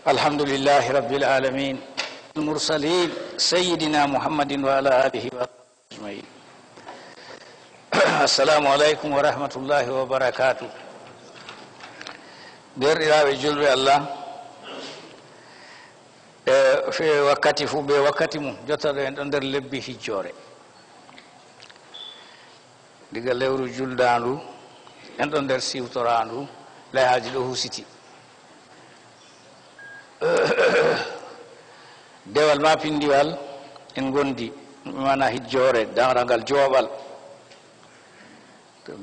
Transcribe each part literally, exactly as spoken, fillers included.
الحمد لله رب العالمين. المرسلين سيدنا محمد وعلى آله وصحبه أجمعين. السلام عليكم ورحمة الله وبركاته. Deerɗiraaɓe julɓe Allah, e fe wakkati fuu be wakkati mum, jotta ɗo en ɗo nder lebbi hijjoore. Diga lewru juldaandu, en ɗo nder siwtoraandu, layhaaji ɗo husiti. Dewal ma pindiwal en ngondi, mana hijjoore, daŋraŋgal jowaɓal.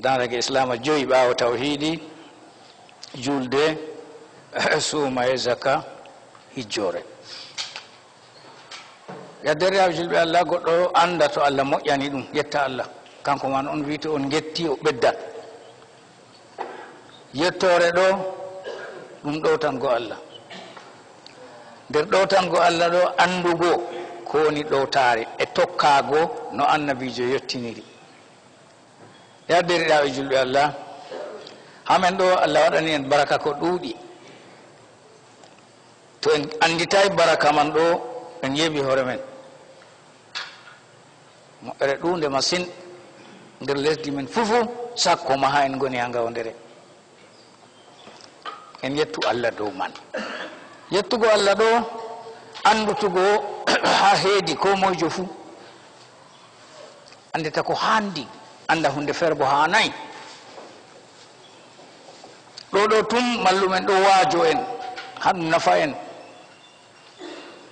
Daŋraŋge Islaama joyi ɓaawo tawhiidi, julde, suumaye, zaka, hijjoore. Ya deerɗiraaɓe julɓe Allah, goɗɗo annda to Allah moƴƴani ɗum, yetta Allah. Kanko man on wi'i to on ngetti, o ɓeddan. Yettoore ɗo, ɗum ɗowtango Allah. Nder ɗowtango Allah ɗo, anndugo ko woni ɗowtaare e tokkaago no Annabiijo yottiniri. Ya deerɗiraaɓe julɓe Allah, haa men ɗo Allah waɗani en baraka ko ɗuuɗi. To en annditay baraka man ɗo, en yeeɓi hoore men. Moƴƴere ɗuunde masin nder lesdi men fuu, sakko ma haa en ngoni haa ngawndere. En yettu Allah dow man. Yettugo Allah ɗo, anndutugo haa heedi koo moyjo fuu. Anndita ko haandi, annda huunde feere bo haanaay. Ɗo ɗo tum mallumen ɗo waajo en, haa ɗum nafa en.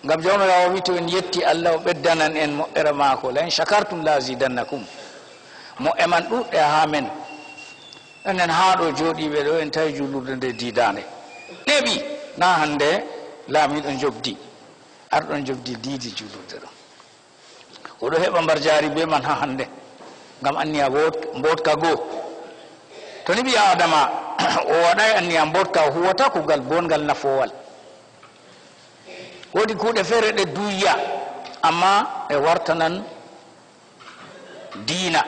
Ngam Jawmiraawo wi'i to en yetti Allah, o ɓeddanan en moƴƴere maako. "La in shakartum la azidannakum." Moƴƴe man ɗuuɗɗe haa men. Enen haa ɗo jooɗiiɓe ɗo, en tawi juulurde nde diidaande. Neeɓi, naa hannde laamiiɗo Njobdi, arɗo Njobdi diidi juulurde ɗo. O ɗo heɓa mbarjaari bee man haa hannde, ngam anniya mboot-, mbooɗka goo. To ni ɓii Aadama o waɗaay anniya mbooɗka, o huuwata kuugal bonngal nafoowal. Woodi kuuɗe feere ɗe duuya, ammaa ɗe wartanan diina,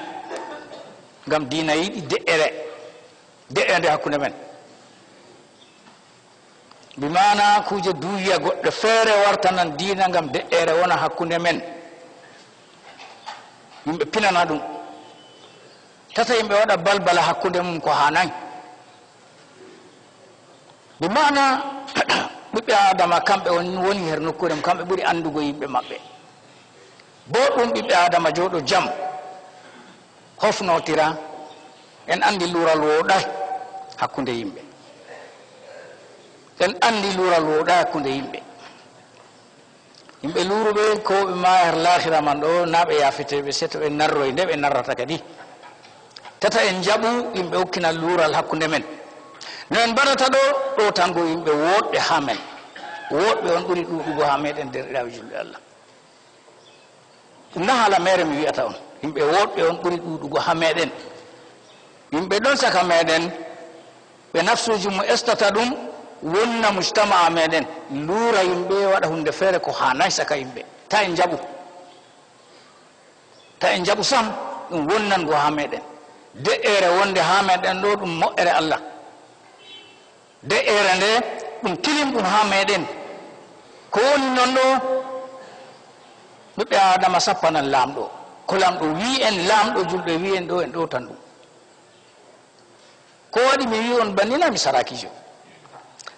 ngam diina yiɗi de'ere, de'ere nde hakkunde men. Bi maana kuuje duuya goɗɗe feere wartanan diina ngam de'ere wona hakkunde men. Yimɓe pinana ɗum. Tata yimɓe waɗa balbala hakkunde mum ko haanaay. Bi maana ɓiɓɓe Aadama kamɓe on woni her nokkuure mum, kamɓe ɓuri anndugo yimɓe maɓɓe. Booɗɗum ɓiɓɓe Aadama jooɗo jam. Hofnotira, en anndi luural wooɗaay hakkunde yimɓe. En anndi luural wooɗaay hakkunde yimɓe. Yimɓe luuruɓe, ko ɓe maaya her laahira man ɗo, naa ɓe yaafeteeɓe, sey to ɓe narroy nde ɓe narrata kadi. Tata en njaɓu yimɓe okkina luural hakkunde men. No en mbaɗata ɗo, ɗowtango yimɓe wooɗɓe haa men. Wooɗɓe on ɓuri ɗuuɗugo haa meɗen, deerɗiraaɓe julɓe Allah. Ɗum na haala meere mi wi'ata on. Yimɓe wooɗɓe on ɓuri ɗuuɗugo haa meɗen. Yimɓe ɗon caka meɗen, ɓe nafsuuji mum estata ɗum wonna mujtama'a meɗen. Luura yimɓe, waɗa huunde feere ko haanaay caka yimɓe. Ta en njaɓu. Ta en njaɓu sam, ɗum wonnango haa meɗen. De'ere wonde haa meɗen ɗo, ɗum moƴƴere Allah. De'ere nde ɗum tilimɗum haa meɗen. Ko woni non ɗo, ɓiɓɓe Aadama sappanan Laamɗo. Ko Laamɗo wi'i en, Laamɗo julɓe wi'i en ɗo, en ɗowtan ɗum. Ko waɗi mi wi'i on banni na mi saraakiijo?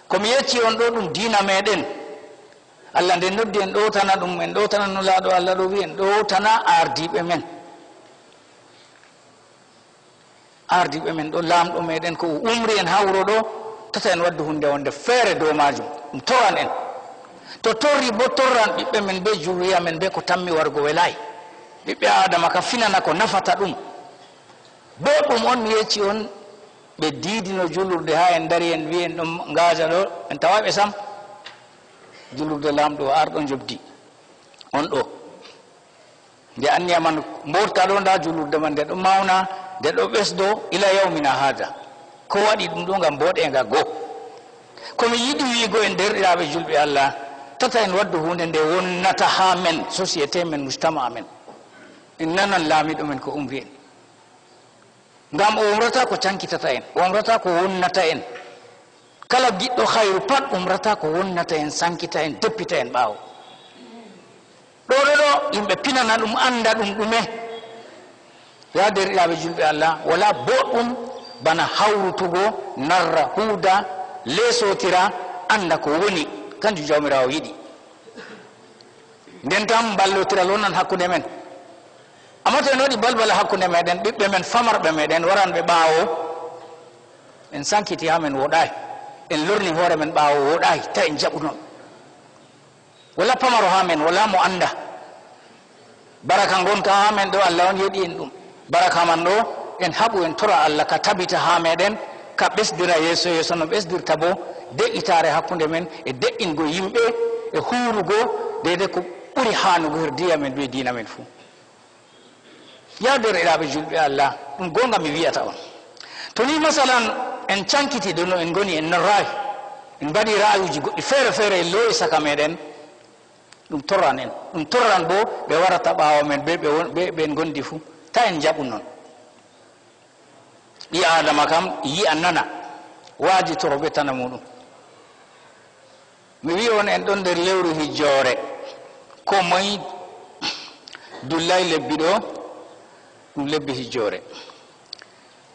Ko mi yecci on ɗo ɗum diina meɗen. Allah nde noddi en ɗowtana ɗum, en ɗowtana Nulaaɗo Allah ɗo wi'i en ɗowtana ardiiɓe men. Ardiiɓe men ɗo, Laamɗo meɗen ko o umri en haa wuro ɗo, tata en waddu huunde wonde feere dow maajum. Ɗum toran en. To torri bo torran ɓiɓɓe men bee juriya men bee ko tammi wargo welaay. Ɓiɓɓe Aadama ka finana ko nafata ɗum. Booɗɗum on mi yecci on, ɓe diidino julurde haa en dari en wi'i en ɗon ngaaja ɗo, en tawaay ɓe sam. Julurde Laamɗo arɗo njobdi on ɗo. Nde anniya man mbooɗka ɗo, ndaa julurde man nde ɗo mawna, nde ɗo ɓesdo ila yawmina haada. Ko waɗi ɗum ɗo? Ngam mbooɗeeŋga goo. Ko mi yiɗi wi'igo en, deerɗiraaɓe julɓe Allah, tata en waddu huunde nde wonnata haa men, société men, mujtama men. En nanan laamiiɗo men ko umri en. Ngam o umrata ko cankitata en, o umrata ko wonnata en. Kala giɗɗo hayru pat umrata ko wonnata en, sankita en, deppita en ɓaawo. Ɗo, ɗo, ɗo, yimɓe pinana ɗum, annda ɗum ɗume. Ya derɗiraaɓe julɓe Allah, wala boɗɗum bana hawrutugo, narra, huuda, leesotira, annda ko woni, kanjum Jawmiraawo yiɗi. Nden kam ballotiral wonan hakkunde men. Amma to en waɗi balbala hakkunde meɗen, ɓiɓɓe men, famarɓe meɗen waran ɓe ɓaawo, en sankiti haa men wooɗaay, en lorni hoore men ɓaawo wooɗaay, ta en jaɓu non. Wala pamaro haa men, wala mo annda. Baraka ngonka haa men ɗo, Allah on yeɗi en ɗum. Baraka man ɗo, en haɓu en tora Allah ka tabita haa meɗen, ka ɓesdira yeeso, yeeso no ɓesdirta bo de'itaare hakkunde men e de'ingo yimɓe e huurugo deydey ko ɓuri haanugo her diina men be diina men fuu. Ya derɗiraaɓe julɓe Allah, ɗum goonga mi wi'ata on. To ni masalan en cankiti ɗo no en ngoni, en narraay, en mbaɗi ra'ayuuji goɗɗi feere feere, en loowi saka meɗen, ɗum torran en. Ɗum torran bo ɓe warata ɓaawo men be ɓe won-, be ɓe en ngondi fuu. Ta en jaɓu non. Ɓii Aadama kam yi'a nana, waajitoro be tana muuɗum. Mi wi'i on en ɗon nder lewru hijjoore. Ko moy dullay lebbi ɗo, ɗum lebbi hijjoore.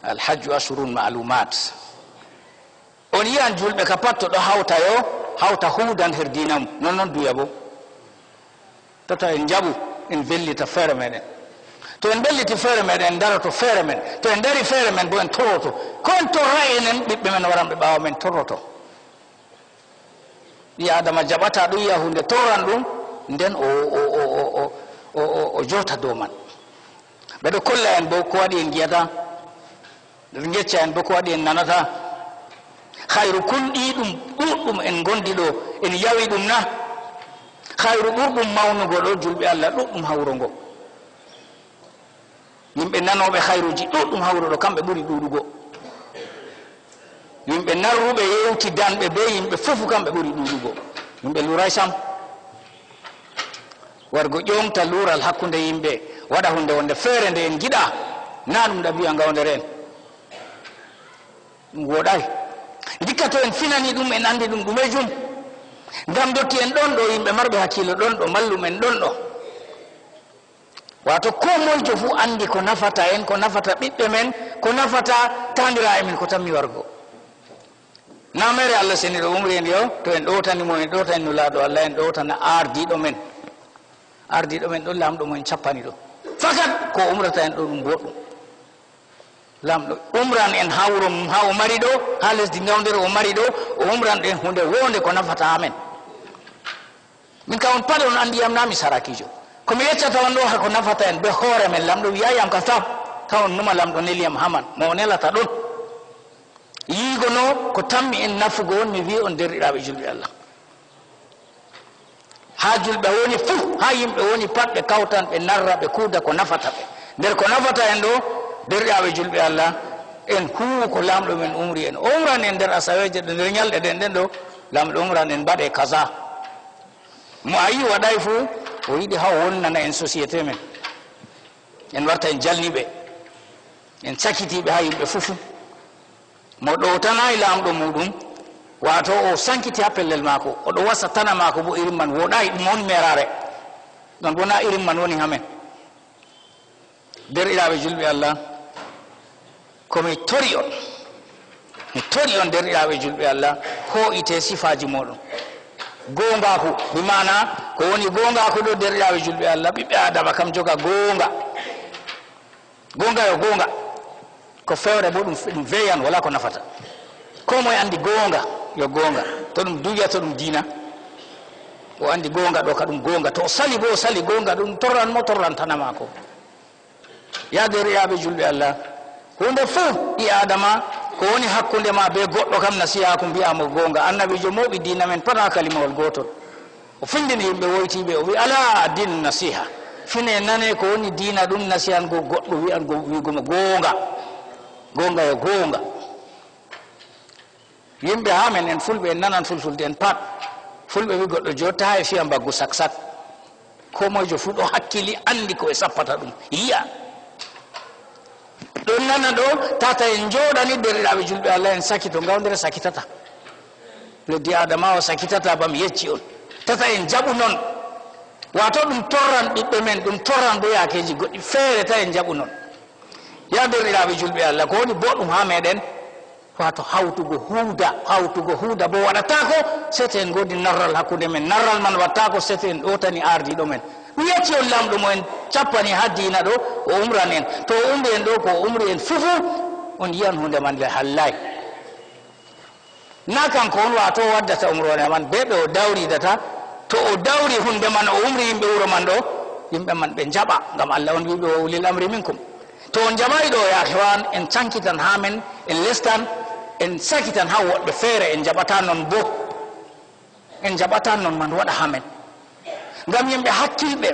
Al hajju ashurun ma'lumat. On yi'an julɓe ka pat to ɗo hawta yo, hawta huudan her diina mum. Non non duya bo. Tota en jaɓu, en vellita feere meɗen. To en velliti feere meɗen, en daroto feere men. To en dari feere men bo, en toroto. Ko en torra enen, ɓiɓɓe men waran ɓe ɓaawo men toroto. Ɓii Aadama jaɓata ɗum yi'a huunde torran ɗum, nden o, o, o, o, o, o, o, o joota dow man. Ɓe ɗo kolla en bo ko waɗi en ngi'ata. Ɓe ngecca en bo ko waɗi en nanata. Hayru kulɗi ɗum ɗuuɗɗum en ngondi ɗo, en yawi ɗum na? Hayru ɓurɗum mawnugo ɗo, julɓe Allah, ɗuuɗɗum ha wuro ngo. Yimɓe nanooɓe hayruuji ɗuuɗɗum ha wuro ɗo, kamɓe ɓuri ɗuuɗugo. Yimɓe narruɓe yewtidanɓe be yimɓe fofu, kamɓe ɓuri ɗuuɗugo. Yimɓe luuray sam. Wargo ƴoomta luural hakkunde yimɓe, waɗa hunde wonde feere nde en ngiɗa, na ɗum ɗabi'a ngawndere en. Ɗum wooɗaay. Ndikka to en finani ɗum, en anndi ɗum ɗumejum. Ngam ndotti en ɗon ɗo, yimɓe marɓe hakkiilo ɗon ɗo, mallum en ɗon ɗo. Waato koo moyjo fuu anndi ko nafata en, ko nafata ɓiɓɓe men, ko nafata taandiraaɓe men, ko tammi wargo. Na meere Allah seniiɗo umri en yo, to en ɗowtani mo, en ɗowtani Nulaaɗo Allah, en ɗowtana aardiiɗo men. Aardiiɗo men ɗo, laamɗo mo en cappani ɗo. Fakat ko o umrata en ɗo ɗum boɗɗum. Laamɗo umran en ha wuro mum, ha o mari ɗo, ha lesdi ngawndere o mari ɗo, o umran en hunde woonde ko nafata amen. Min kam on pat on andi yam na mi sarakijo. Ko mi yeccata on ɗo ha ko nafata en be hoore men. Laamɗo wi'aay yam ka sam, ta on numa Laamɗo neli yam ha man, mo o nelata ɗon. Yiigo no ko tammi en nafugo on, mi wi'i on derɗiraaɓe julɓe Allah. Ha julɓe woni fuu, ha yimɓe woni pat, ɓe kawtan, ɓe narra, ɓe kuuda ko nafata ɓe. Nder ko nafata en ɗo, derɗiraaɓe julɓe Allah, en huuwu ko Laamɗo men umri en. O umran en nder asaweeje ɗo, nder nyalɗe ɗen ɗen ɗo, Laamɗo umran en mbaɗe kaza. Mo a yi waɗaay fuu, o yiɗi ha o wonnana en société men. En warta en jalniiɓe. En cakitiiɓe ha yimɓe fuu fuu. Mo ɗowtanaay Laamɗo muuɗum, waato o sankiti haa pellel maako, o ɗo wasa tana maako bo, irin man wooɗaay, ɗum woni meeraare. Non bo na irin man woni haa men. Derɗiraaɓe julɓe Allah, ko mi tori on, mi tori on derɗiraaɓe julɓe Allah, hoo'ite sifaaji mooɗon. Gooŋgaaku, bi maana ko woni gooŋgaaku ɗo, derɗiraaɓe julɓe Allah, ɓiɓɓe Aadama kam joga gooŋga. Goonga yo goonga. Ko fewre bo ɗum, ɗum weyan, wala ko nafata. Ko moye andi goonga yo goonga. To ɗum duya, to ɗum diina. O andi goonga ɗo ka ɗum goonga. To o sali bo, o sali goonga, ɗum torran mo, torran tana maako. Ya derɗiraaɓe julɓe Allah, huunde fuu ɓi Aadama ko woni hakkunde ma be goɗɗo kam, nasiha ko mbi'a mo goonga. Annabiijo mooɓi diina men pat haa kalimawol gootol. O findini yimɓe woytiiɓe, o wi'i, "Alaa addinu nasiha." Fine nane ko woni diina, ɗum nasihango goɗɗo, wi'ango, wi'ugo mo goonga. Goonga yo goonga. Yimɓe haa men en Fulɓe, en nanan Fulfulde en pat. Fulɓe wi goɗɗo jooɗta haa e fiya mbaggu sak sak. Koo moyjo fuu ɗo hakkili, andi ko e sappata ɗum. Yi'a. Ɗon nana ɗo, tata en njooɗani derɗiraaɓe julɓe Allah, en sakito, ngawndere sakitata. Leddi Aadama o sakitata ba mi yecci on. Tata en jaɓu non. Waato ɗum torran ɓiɓɓe men, ɗum torran bo yaakeeji goɗɗi feere, ta en jaɓu non. Ya derɗiraaɓe julɓe Allah, ko woni boɗɗum haa meɗen? Waato hawtugo huuda, hawtugo huuda bo waɗataako, sey to en ngoodi narral hakkunde men. Narral man wattaako, sey to en ɗootani aardiiɗo men. Mi yecci on laamɗo mo en cappani haa diina ɗo, o umran en. To o umri en ɗo, ko o umri en fuu fuu, on yi'an huunde man nde hallaay. Naa kanko on waato waddata umroore man, bee ɓe o dawridata. To o dawri huunde man, o umri yimɓe wuro man ɗo, yimɓe man ɓe njaɓa, ngam Allah on wi'i ɓe, "Wa ulil amri minkum." To on njaɓaay ɗo, ya ikhwan, en cankitan haa men, en lestan, en sakitan haa woɗɓe feere, en njaɓataa non boo. En njaɓataa non man waɗa haa men. Ngam yimɓe hakkilɓe,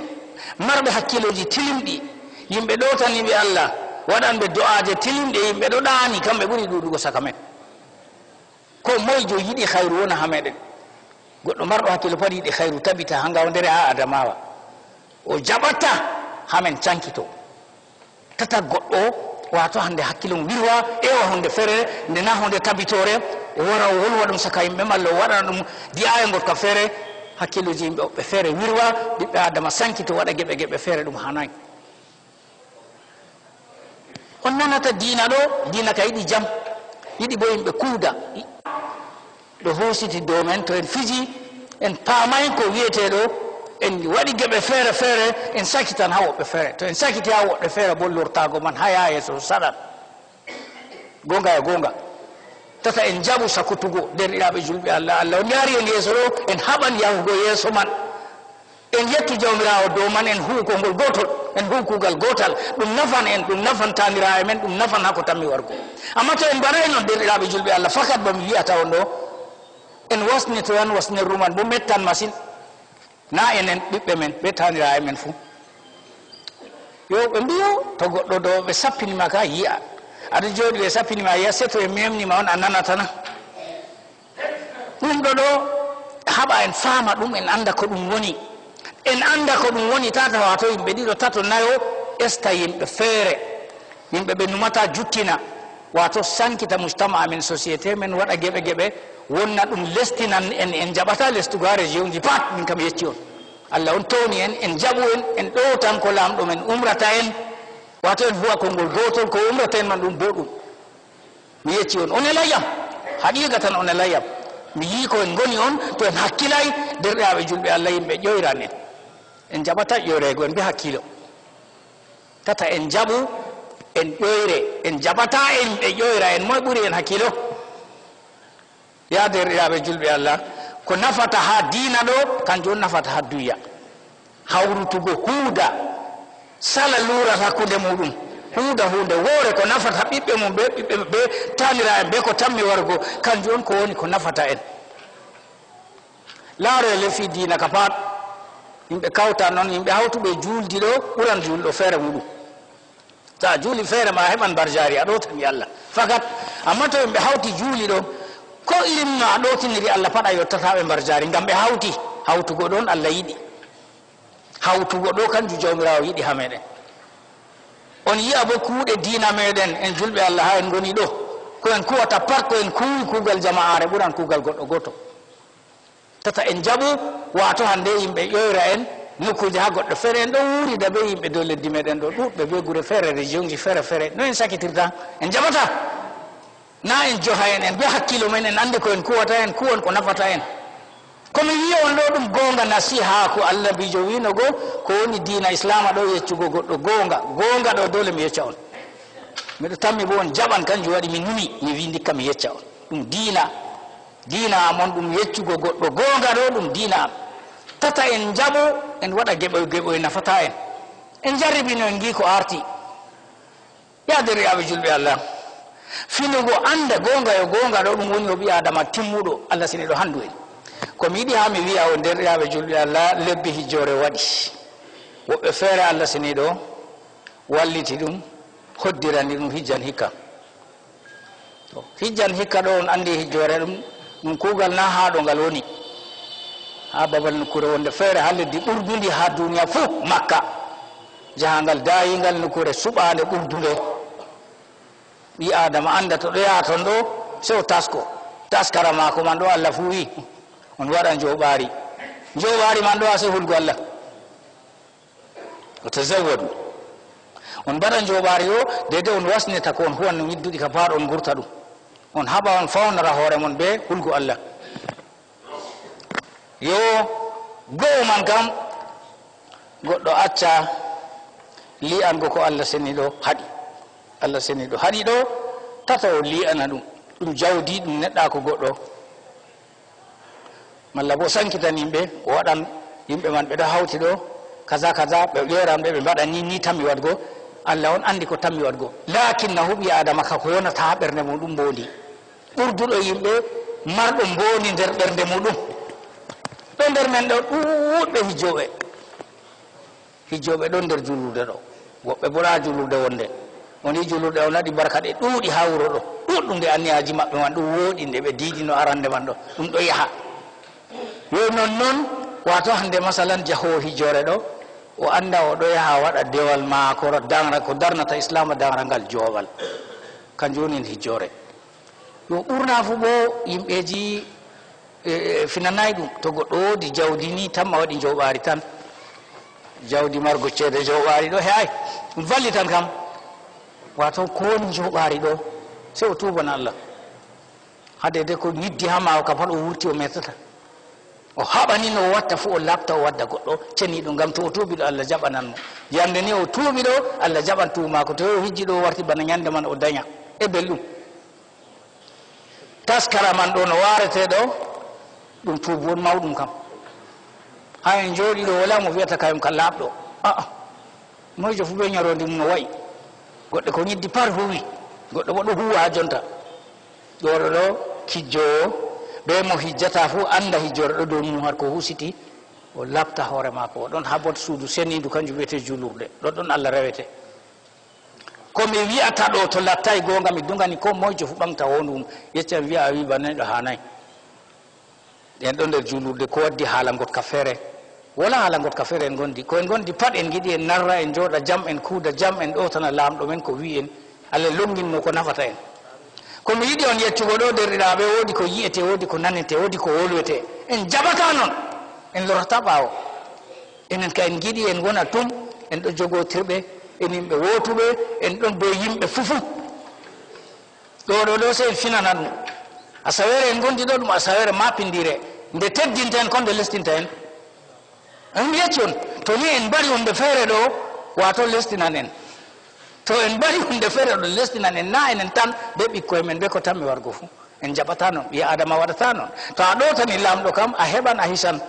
marɓe hakkiilooji tilimɗi, yimɓe ɗootaniiɓe Allah, waɗanɓe do'aaje tilimɗe, yimɓe ɗo ɗaani, kamɓe ɓuri ɗuuɗugo caka men. Koo moy jo yiɗi khayru wona haa meɗen. Goɗɗo marɗo hakkiilo pat yiɗi khayru tabita haa ngawndere haa Adamawa. O jaɓataa haa men cankito. Tata goɗɗo, waato hande hakkiilo mum wirwa, ewa hunde feere, nde na hunde tabitoore, o wara o wolwa ɗum caka yimɓe malla o waɗana ɗum di'aaya ngotka feere, hakkiilooji yimɓe woɓɓe feere wirwa, ɓiɓɓe Adama sankito waɗa geɓe geɓe feere ɗum haanaay. On nanata diina ɗo, diina ka yiɗi jam, yiɗi bo yimɓe kuuda. Ɗo husiti dow men, to en fiji, en paamay ko wi'etee ɗo, en waɗi geɓe feere feere, en sakitan haa woɓɓe feere. To en sakiti haa woɓɓe feere bo, lortaago man haa yaha yeeso saɗan. Goonga e goonga. Tata en jaɓu sakutugo, derɗiraaɓe julɓe Allah. Allah on yaari en yeeso ɗo, en haɓan yahugo yeeso man. En yettu Jawmiraawo dow man, en hu'u konngol gootol, en hu'u kuugal gootal. Ɗum nafan en, ɗum nafan taaniraaɓe men, ɗum nafan haa ko tammi wargo. Ammaa to en mbaɗaay non, derɗiraaɓe julɓe Allah, fakat ba mi wi'ata on ɗo, en wasnitoyan wasnerru man, bo mettan masin. Naa enen, ɓiɓɓe men, bee taaniraaɓe men fuu. Yo ɓe mbi'o, to goɗɗo ɗo ɓe sappini ma ka, yi'a. Aɗa jooɗi ɓe sappini ma, yi'a, sey to ɓe meemni ma on, a nanata na? Ɗum ɗo ɗo, haɓa en faama ɗum, en annda ko ɗum woni. En annda ko ɗum woni, tata waato yimɓe ɗiɗo, tato, nayo, esta yimɓe feere. Yimɓe ɓe numata juttina, waato sankita mujtama amin, société men, waɗa geɓe geɓe, wonna ɗum lesdi nan en, en jaɓata lestugo haa région ji pat, min kam yecci on. Allah on towni en, en jaɓu en, en ɗowtan ko laamɗo men umrata en, waato en huwa konngol gootol, ko umrata en man ɗum booɗɗum. Mi yecci on, on elay yam. Haqiiqa tan on elay yam. Mi yi'i ko en ngoni on, to en hakkilay, derɗiraaɓe julɓe Allah, yimɓe ƴoyran en. En jaɓata ƴoyreego, en mbi hakkiilo. Tata en jaɓu, en ƴoyre, en jaɓata en ɓe ƴoyra en. Moy ɓuri en hakkiilo? Ya derɗiraaɓe julɓe Allah, ko nafata haa diina ɗo, kanjum on nafata haa dunya. Hawrutugo huuda, sala luural hakkunde muuɗum, huuda huunde woore ko nafata ɓiɓɓe mum, be ɓiɓɓe, be taaniraaɓe, be ko tammi wargo, kanjum on ko woni ko nafata en. Laaree lefi diina ka pat. Yimɓe kawta non, yimɓe hawtuɓe juuldi ɗo ɓuran juulɗo feere muuɗum. To a juuli feere ma, a heɓan mbarjaari, a ɗowtani Allah. Fakat, ammaa to yimɓe hawti juuli ɗo, ko irin no a ɗowtiniri Allah pat, a yottataa ɓe mbarjaari, ngam ɓe hawti. Hawtugo ɗon Allah yiɗi. Hawtugo ɗo, kanjum Jawmiraawo yiɗi haa meɗen. On yi'a bo kuuɗe diina meɗen, en julɓe Allah, haa en ngoni ɗo. Ko en kuwata pat, ko en kuwi kuugal jama'aare ɓuran kuugal goɗɗo gooto. Tata en jaɓu, waato hande yimɓe ƴoyra en nokkuuje haa goɗɗe feere, en ɗon wuurida be yimɓe dow leddi meɗen ɗo ɗuuɗɓe, be gure feere, regionji feere feere. No en sakitirta? En jaɓata. Na en joha en, en be hakkiilo men, en andi ko en kuwata, en kuwan ko nafata en. Ko mi wi'i on ɗo ɗum goonga, nasiha ko Annabiijo wi'no go, ko woni diina Islaama ɗo, yeccugo goɗɗo goonga. Goonga ɗo doole mi yecca on. Miɗo tammi bo on jaɓan, kanjum waɗi mi numi, mi wi'i ndikka mi yecca on. Ɗum diina. Diina am on ɗum yeccugo goɗɗo goonga ɗo, ɗum diina am. Tata en njaɓo, en waɗa geɓoy geɓoy nafata en. En jarribino, en ngi ko arti. Ya derɗiraaɓe julɓe Allah, finugo annda goonga yo goonga ɗo, ɗum woni o ɓii Aadama timmuɗo, Allah seniiɗo hanndu en. Ko mi yiɗi haa mi wi'a on, derɗiraaɓe julɓe Allah, lebbi hijjoore waɗi. Woɓɓe feere Allah seniiɗo walliti ɗum, hoddirani ɗum hijjan hikka. To, hijjan hikka ɗo, on anndi hijjoore ɗum, ɗum kuugal na haa ɗo ngal woni. Haa babal nokkuure wonde feere, haa leddi ɓurdundi haa duniya fuu, Makka. Jahangal daayiingal, nokkuure suɓaande ɓurdunde. Ɓii Aadama annda to ɗo yaha ton ɗo, sey o tasko. Taskara maako man ɗo, Allah fuu wi'i, on waɗa njooɓaari. Njooɓaari man ɗo, a sey hulgo Allah. O tazawwadu. On mbaɗa njooɓaari ɗo, deydey on wasneta ko on huwan no nyidduɗi ka paaɗo, on ngurta ɗum. On haɓa, on fawnora hoore mon bee hulgo Allah. Yo, go'o man kam, goɗɗo acca lii'ango ko Allah seniiɗo haɗi. Allah seniiɗo haɗi ɗo, tata o lii'ana ɗum. Ɗum jawdi, ɗum neɗɗaaku goɗɗo. Malla bo sankitan yimɓe, o waɗan yimɓe man ɓe ɗo hawti ɗo, kaza, kaza, ɓe ƴeeran ɓe, ɓe mbaɗan ni, ni tammi waɗgo. Allah on anndi ko tammi waɗgo. Laakin na huɓi Aadama ka ko wonata haa ɓernde mum ɗum mboondi. Ɓurduɗo yimɓe marɗo mboondi nder ɓernde muɗum. Ɗo nder men ɗo ɗuuɗɓe hijjooɓe. Hijjooɓe ɗon nder juulurde ɗo. Woɓɓe bo ɗaa juulurde wonde. Woni juulurde on waɗi barka ɗe ɗuuɗi haa wuro ɗo. Ɗuuɗɗum nde anniyaaji maɓɓe man ɗum wooɗi nde ɓe diidino arande man ɗo. Ɗum ɗo yaha. Yo non non, waato hande masalan jahoowo hijjoore ɗo, o annda o ɗo yaha waɗa dewal maako, ɗo darna ko darnata Islaama, darna ngal joowal. Kanjum woni hijjoore. Yo ɓurna fu bo yimɓeeji, e, e, finanaay ɗum. To goɗɗo woodi jawdi ni, tamma waɗi njooɓaari tan. Jawdi margo ceede njooɓaari ɗo, he'aay, ɗum vallitan kam. Waato ko woni njooɓaari ɗo, sey o tuubana Allah. Hade de ko nyiddi haa maawo ka pat o wurti o meetata. O haɓani no o watta fu, o laɓta o wadda goɗɗo ceniiɗo, ngam to o tuubi ɗo, Allah jaɓanan mo. Yande ni o tuubi ɗo, Allah jaɓan tuubu maako. To o hijji ɗo, o warti bana nyande man o danya. E belɗum. Taskara man ɗo no waarete ɗo, ɗum tuubu on mawɗum kam. Haa en jooɗi ɗo, wala mo wi'ata kayum ka laaɓɗo. A'a. Moyjo fu be nyaroondi mum no wa'i. Goɗɗe ko nyiddi par huwi. Goɗɗo bo ɗo huwa haa jonta. Ɗo ɗo ɗo kijjoowo be mo hijjata fu annda hijjoore ɗo dow mum har ko husiti. O laɓta hoore maako. O ɗon haa bot suudu seniindu, kanjum wi'ete juulurde. Ɗo ɗon Allah rewete. Ko mi wi'ata ɗo to lattaay goonga, mi dungani ko moyjo fu ɓaŋgta hoondu mum. Yecca mi wi'a a wi'i bana ni ɗo haanaay. En ɗon nder juulurde, ko waddi haala ngotka feere? Wala haala ngotka feere en ngondi. Ko en ngondi pat en ngiɗi en narra, en jooɗa jam, en kuuda jam, en ɗowtana laamɗo men ko wi'i en. Allah lonnginno ko nafata en. Ko mi yiɗi on yeccugo ɗo, derɗiraaɓe, woodi ko yi'ete, woodi ko nanete, woodi ko wolwete. En jaɓata non. En lorata ɓaawo. Enen ka en ngiɗi en wona tum, en ɗo jogotirɓe, en yimɓe wootuɓe, en ɗon be yimɓe fufu. Ɗo, ɗo, ɗo, sey en finana ɗum. Asaweere en ngondi ɗo, ɗum asaweere maapindiire. Nde teddinta en, ko nde lestinta en. En mi yecci on, to ni en mbaɗi huunde feere ɗo, waato lestinan en. To en mbaɗi huunde feere ɗo, lestinan en, na enen tan, be ɓikkoy men, be ko tammi wargo fu. En jaɓata non, ɓii Aadama waɗata non. To a ɗowtani Laamɗo kam, a heɓan, a hisan.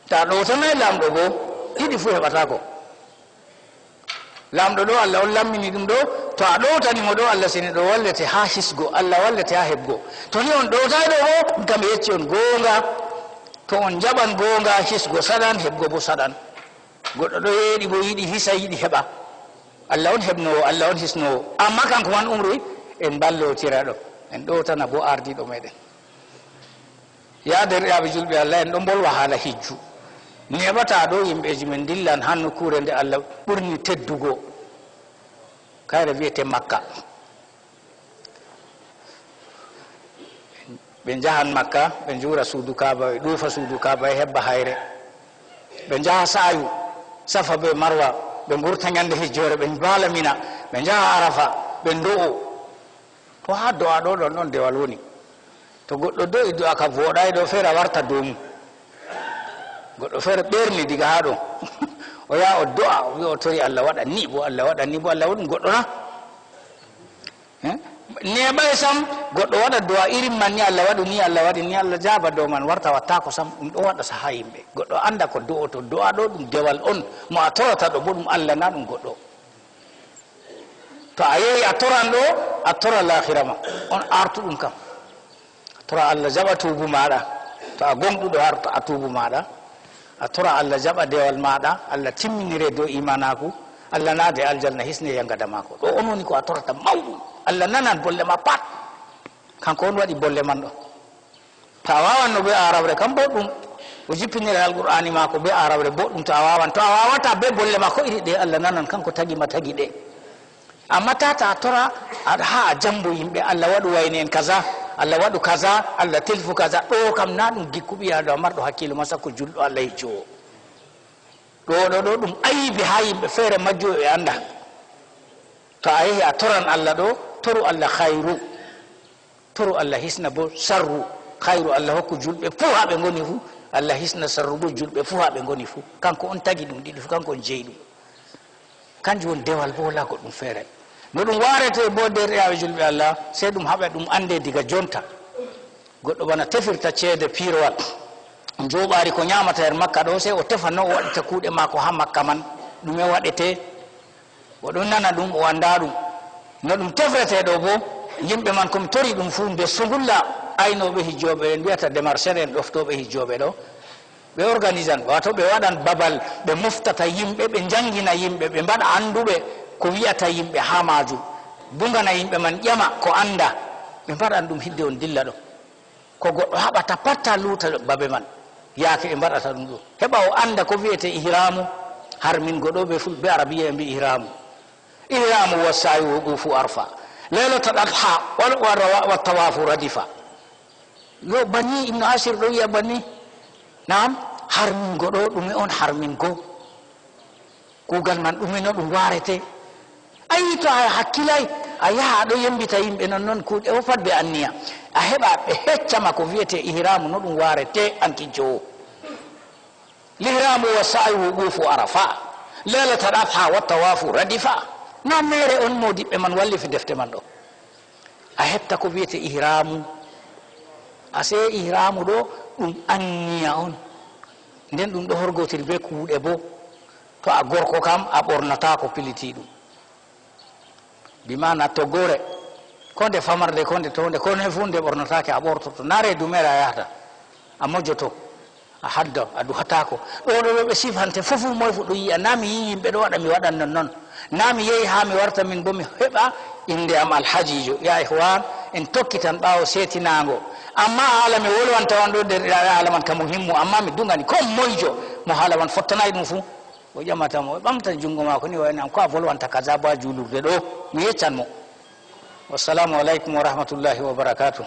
To a ɗowtanaay Laamɗo bo, ɗiɗi fu heɓataako. Laamɗo ɗo, Allah on lammini ɗum ɗo, to a ɗowtani mo ɗo, Allah seniiɗo wallete haa hisgo, Allah wallete haa heɓgo. To ni on ɗowtaay ɗo bo, ɗum kam mi yecci on goonga, to on njaɓan goonga, hisgo saɗan, heɓgo bo saɗan. Goɗɗo ɗo yeeɗi bo yiɗi hisa, yiɗi heɓa. Allah on heɓnoowo, Allah on hisnoowo. Ammaa kanko man umri, en mballotira ɗo, en ɗowtana bo ardiiɗo meeɗen. Yaa deerɗiraaɓe julɓe Allah, en ɗon mbolwa haala hijju. Neeɓataa ɗo yimɓeeji men ndillan haa nokkuure nde Allah ɓurni teddugo. Kayre wi'ete Makka. Ɓe njahan Makka, ɓe njuura suudu Kaaba, ɓe ɗuufa suudu Kaaba, ɓe hebba hayre. Ɓe njaha sa'ayu, Safa be Marwa, ɓe ngurta nyande hijjoore, ɓe mbaala Mina, ɓe njaha Arafa, ɓe ndo'o. To haa do'a ɗo, ɗon, ɗon dewal woni. To goɗɗo do'i do'a ka vooɗaay ɗo, feere a warta dow mum. Goɗɗo feere ɓerni diga haa ɗo. O yaha o do'a, o wi'a o tori Allah waɗa ni, bo Allah waɗa ni, bo Allah waɗi ɗum goɗɗo na? Eh? Neeɓaay sam, goɗɗo waɗa do'a irin man ni, Allah waɗu ni, Allah waɗi ni, Allah jaaba dow man, warta wattaako sam, ɗum ɗo waɗa saha yimɓe. Goɗɗo annda ko do'oto, do'a ɗo ɗum dewal on, mo a torata ɗo bo ɗum Allah na ɗum goɗɗo. To a yehi a toran ɗo, a tora laahira ma. On artu ɗum kam. A tora Allah jaɓa tuubu maaɗa. To a gomɗuɗo har a tuubu maaɗa. A tora Allah jaɓa dewal maaɗa. Allah timminire dow iimaanaaku. Allah naade aljanna hisne yangada maako. Ɗo on woni ko a torata mawɗum. Allah nanan bolle ma pat. Kanko on waɗi bolle man ɗo. To a waawanno bee aarabre kam, boɗɗum. O jippinira Alqur'aani maako bee aarabre, boɗɗum. To a waawan, to a waawataa bee bolle maako iri ɗe, Allah nanan, kanko tagi ma, tagi ɗe. Ammaa tata a tora, a, haa a jambo yimɓe, Allah waɗu wayne en kaza. Allah waɗu kaza, Allah telfu kaza. Ɗo kam na ɗum gikku ɓii aadama marɗo hakkiilo ma, sakko julɗo Allah hijjoowo. Ɗo, ɗo, ɗo ɗum ayibi haa yimɓe feere majjuɓe ɓe annda. To a yehi a toran Allah ɗo, toru Allah khayru. Toru Allah hisna bo sarru. Khayru Allah hokku julɓe fuu haa ɓe ngoni fuu. Allah hisna sarru bo julɓe fuu haa ɓe ngoni fuu. Kanko on tagi ɗum ɗiɗi fuu, kanko on jeyi ɗum. Kanjum woni dewal bo, walaa goɗɗum feere. No ɗum waarete bo, deerɗiraaɓe julɓe Allah, sey ɗum haɓa ɗum annde diga jonta. Goɗɗo bana tefirta ceede piirowal, njooɓaari ko nyaamata her Makka ɗo, sey o tefa no o waɗata kuuɗe maako haa Makka man, ɗume waɗete? O ɗon nana ɗum, o anndaa ɗum. No ɗum tefrete ɗo bo, yimɓe man ko mi tori ɗum fuu nde sungulla, aynooɓe hijjooɓe en, mbiyata démarcheur en, ɗoftooɓe hijjooɓe ɗo, ɓe organisan, waato ɓe waɗan babal ɓe moftata yimɓe, ɓe njanngina yimɓe, ɓe mbaɗa annduɓe ko wi'ata yimɓe haa maajum, dugana yimɓe man ƴama ko annda, ɓe mbaɗan ɗum hidde on dilla ɗo. Ko goɗɗo haɓata pat taa luuta babe man, yaake ɓe mbaɗata ɗum ɗo. Heɓa o annda ko wi'ete ihraamu, harmingo ɗo ɓe ful-, be arabiya ɓe mbi'i ihraamu. Ihraamu wa sa'yu wuqufu Arfa. Laylatal adha wal, wa rawa-, wa tawaafu radifa. Yo bani Ibnu Ashir ɗo wi'a bani. Naam, harmingo ɗo, ɗume on harmingo? Kuugal man ɗume, no ɗum waarete? Ayi, to a hakkilay, a yaha a ɗo yembita yimɓe non, non kuuɗe o fat be anniya. A heɓa ɓe hecca ma ko wi'ete ihraamu, no ɗum waarete, an kijjo o. Lihraamu wa sa'yu wuqufu Arafa. Laylatal adha wa tawaafu radifa. No mere on moodiɓɓe man wallifi defte man ɗo. A heɓta ko wi'ete ihraamu. Asee ihraamu ɗo ɗum anniya on. Nden ɗum ɗo horgotiri be kuuɗe bo. To a gorko kam, a ɓornataako pilitiiɗum. Bi maana toggoore, ko nde famarde, ko nde townde, ko nde fuu nde ɓornataake, a ɓortoto. Naa reedu mere a yahata, a mojoto, a haddo, a duhataako. Ɗo, ɗo, ɗo ɓe sifante fof, moy fu ɗo yi'a, naa mi yi'i yimɓe ɗo waɗa, mi waɗan non non. Naa mi yehi haa mi warta min bo mi heɓa innde am alhajiijo. Ya ihwan, en tokkitan ɓaawo seetinaango. Amma haala mi wolwanta on ɗo, deerɗiraaɓe, haala man ka muhimmu, amma mi dugani ko moyjo mo haala man fottanaay ɗum fuu. O ƴamata mo, o ɓamta junngo maako ni, o wi'a, "Am, ko a volwanta kaza bo haa juulurde ɗo?" Mi yeccan mo. Wassalamu alaikum wa rahmatullahi wa barakatuh.